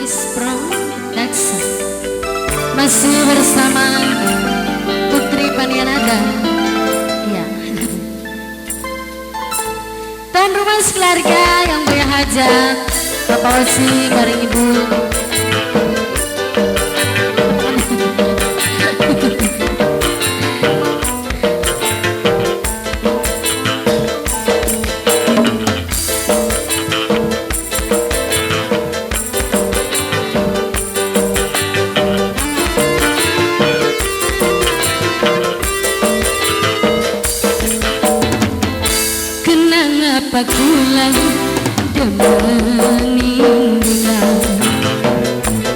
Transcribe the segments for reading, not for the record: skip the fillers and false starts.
Agis Production. Masih bersama Putri Panianaga. Iya. Tuan rumah keluarga yang punya hajat, Bapak Osi bareng Ibu. Kenapa kula demen dengan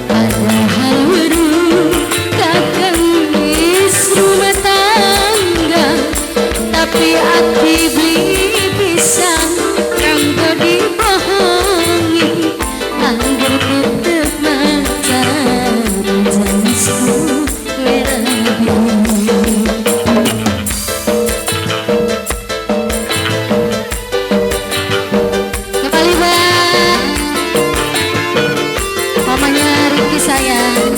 padahal weruh kakang wis rumah tangga, tapi ati beli bisa kanggo dibohongi, angger tetep macan janisku werabi. Kembali Mbak, mamanya Riki sayang,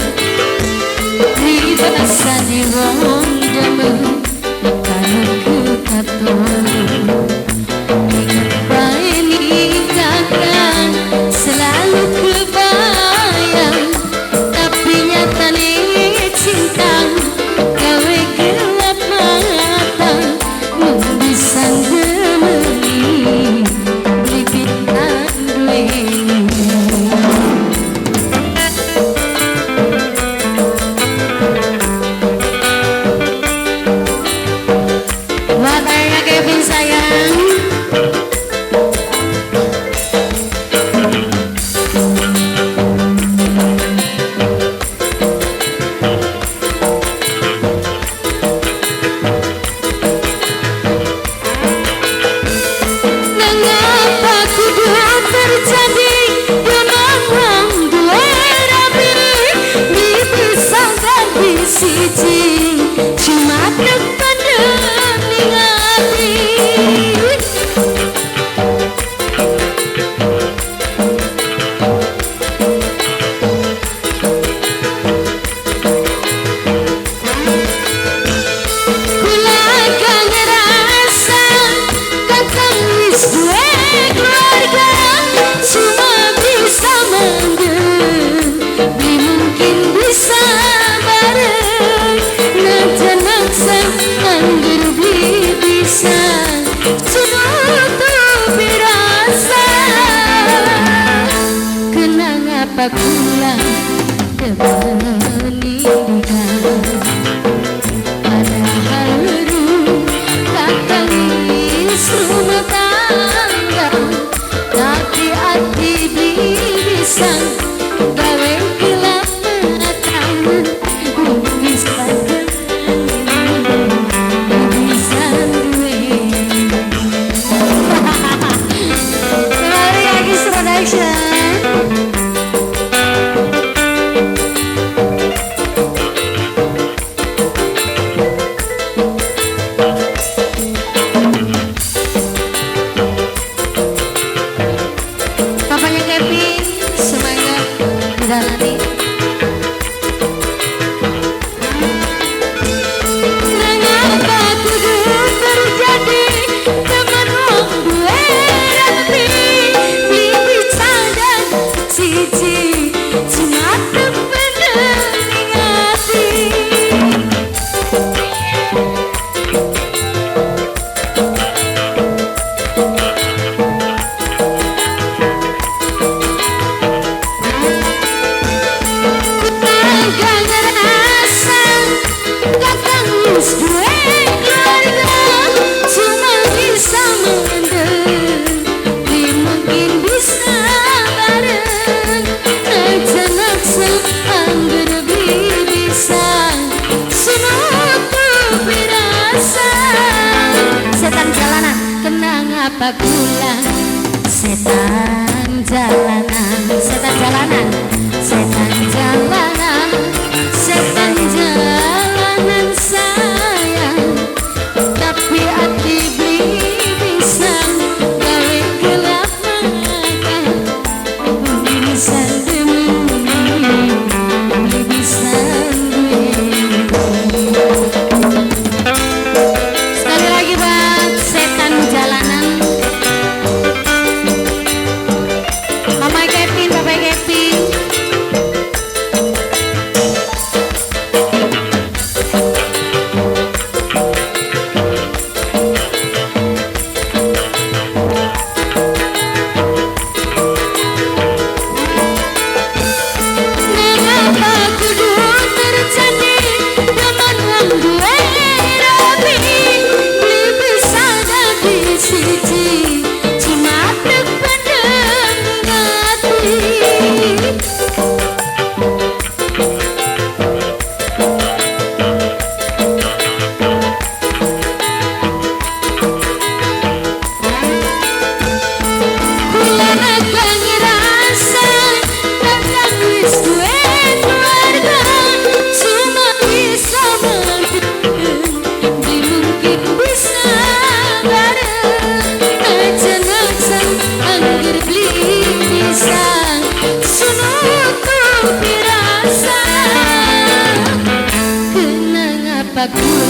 ribasane wong demen karo katon, inget bae kakang selalu kebayang, tapi nyatane cinta gawe gelap mata, mung bisa demeni beli duweni. Buat ayahnya Kevin sayang, mengapa kudu terjadi demen wong duwe rabi, bisa ganti siji cuma tekan ning ati. Kula kang ngerasa kakang wis duwe keluarga, cuma bisa mendem, beli mungkin bisa bareng, najan maksa angger beli bisa tutupi rasa. Kenapa kula demen padahal weruh kakang wis rumah tangga, tapi ati beli bisa gawe gelap mata, bisa bisa duwe. Kembali Agis Production. Papanya Kevin, semangat dijalani. Mengapa kudu terjadi temen wong duwe rabi, beli bisa dan siji cuma temen ning ati. Kang ngerasa kakang wis duwe keluarga, cuma bisa mendem, beli mungkin bisa bareng, najan maksa angger beli bisa sunutupi rasa. Setan jalanan, kenapa kula setan jalanan, setan jalanan, setan jalanan, setan jalanan sayang, tapi ati beli bisa gawe gelap mata, bisa demen. lagu.